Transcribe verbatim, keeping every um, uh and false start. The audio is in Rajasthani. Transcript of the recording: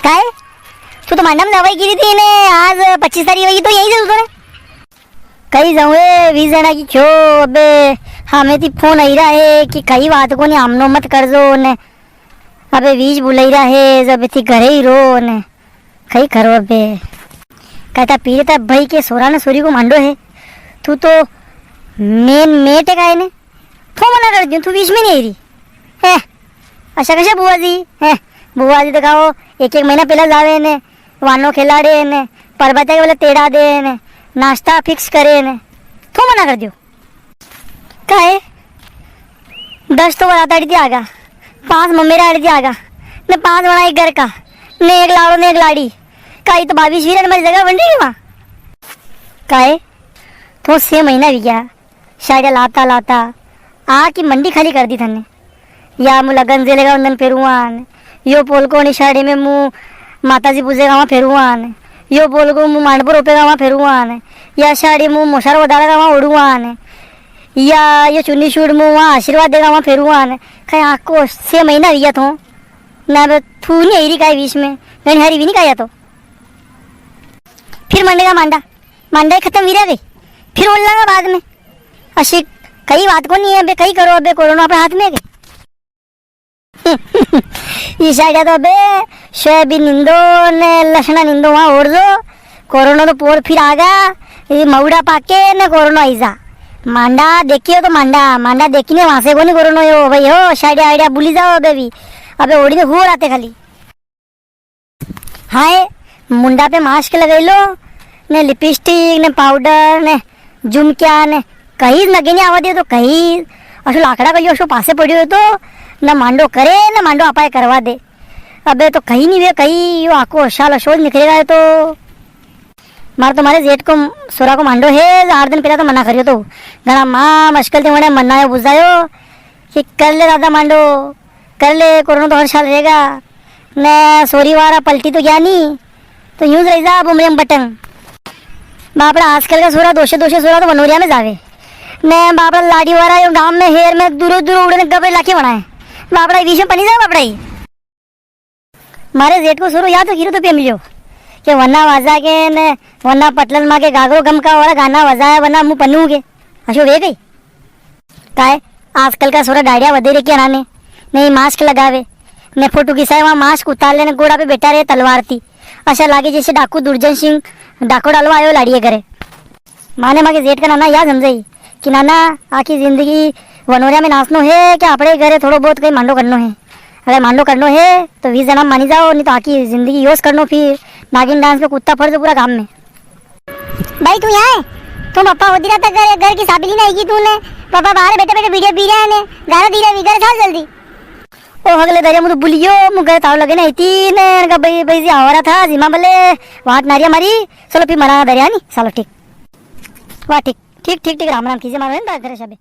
काय? तू तो मांडा में जावा की री थी ने, आज पच्चीस तारीख वई तो यही जरूर ने। कई जाऊं ए, वीस जना की क्यों अबे, हमें ती फोन आई रहा है कि कई बात को नी, हमनो मत कर जो ने। अबे वीस बुलाई रहा है, जब थी घरे ही रो ने। कई करो अबे। कहता पीरे ता भाई के सोरा ने सोरी को मांडो है। तू तो मेन मेट है काय ने। थो मना कर दियो, तू बीच में नी आई री। है, अशा कशा बुआ जी? है, बुआ जी तो कहो, एक एक महीना पहला जावे ने, वानो खिलाड़े ने, परबत्या के बोले तेड़ा दे ने, नाश्ता fix करे ने। थो मना कर दियो। काहे? दस तो बरात आड़ी थी आगा, पांच मम्मी रा आड़ी थी आगा, ने पांच बना एक घर का, ने एक लाड़ो ने एक लाड़ी। काई तो बावीस वीरा ने मारी जगह बन रही है वहाँ। काहे? तो छह महीना भी गया, साड़िया लाता लाता आखी मंडी खाली कर दी थने। या मु लगन जे लेगा उंदन फेरुआन, यो पोलको नी साड़ी में मु माताजी पूजेगा वहाँ फेरुआन, यो पोलको मु मांडपो रोपेगा वहाँ फेरुआन, या साड़ी मु मोसार वदाड़ेगा वहाँ ओढ़ुआन, या यो चुन्नी सूट मु वहाँ आशीर्वाद देगा वहाँ फेरुआन। कई आको छह महीना हुई गया थो ना, अब थू नी आई री काई बीच में, घणी हारी भी नी काया तो। फिर मंडेगा मांडा, मांडा ही खत्म वीरा वे, फिर ओलांगा बाद में। अशी कई बात कोनी है अबे, कई करो अबे, कोरोना अपने हाथ में है के? ई साइड तो अबे सोयाबीन निंदो ने लसणा निंदो वहाँ ओढ़ दो, कोरोना तो पोर फिर आगा, ये मऊड़ा पाके ने कोरोना आई जा। मांडा देखियो तो मांडा, मांडा देखी ने वहां से कोनी कोरोना यो भाई हो, साइड आइडिया भूली जाओ अबे भी। अबे ओढ़ी ने हुआ राते खाली। हाय, मुंडा पे मास्क लगाई लो, ने लिपस्टिक, ने पाउडर, ने झुमक्या, ने कई नगे नी आवा दे तो कई असो लाकड़ा कलियो असो पासे पड़ियो है तो न मांडो करे, न मांडो आपाए करवा दे। अबे तो कई नी वे, कई यो आको साल असो ज निकलेगा है तो। मारे तो मारे जेठ को सोरा को मांडो है, आठ दिन पहला तो मना करियो तो घणा मां मुश्किल थी वणे मनायो बुझायो कि कर ले दादा मांडो, कर ले, कोरोना तो हर साल रहेगा। ने सोरी वारा पलटी तो गया नी, तो यूं ज रही जा अब उमरियम बटन। बापड़ा आजकल का सोरा दोषे दोषे सोरा तो वनोरिया में जावे। ने बापड़ा लाड़ी वारा यो गांव में हेर में दूरो दूरो उड़े ने गबे लाखे बनाए। बापड़ा बीच में पनी जावे बापड़ा ही। मारे जेठ को सोरो या तो गिरो तो पे मिलियो के वना वाजा के ने वना पटलन मां के गागरो गमका वाला गाना वजाया वना मुंह पन्नू के। अशो वे गई। काय आजकल का सोरा डाड़िया वधे रे क्या नाने, नहीं मास्क लगावे, ने फोटो खिंचाए वहां मास्क उतार लेने गोड़ा पे बैठा रहे तलवार थी। अशा लागे जैसे डाकू दुर्जन सिंह डाको डालवा आयो लाड़िए घरे। माने माके जेठ का नाना या समझाई कि नाना आखी जिंदगी वनोरिया में नाचनो है कि आपणे घरे थोड़ो बहुत कई मांडो करनो है। अगर मांडो करनो है तो वीस जना मानी जाओ, नी तो आखी जिंदगी योस करनो फिर नागिन डांस में कुत्ता फड़ दो पूरा गांव में। भाई तू यहाँ है? तू पापा होती रहता घर, घर की साबिली नहीं की तूने। पापा बाहर बैठे बैठे बीड़ी पी रहे हैं ने, गारा दी रहे, घर चाल जल्दी। ओ अगले दरिया मुझे बुलियो, मुझे घर ताव लगे ना इतने, इनका भाई, भाई जी आवारा था, जीमा बले, वाट नारिया मारी, चलो फिर मरा दरिया नी, चलो ठीक। वाह ठीक, ठीक, ठीक, ठीक, राम राम कीजिए मारो, है ना, घर सबे।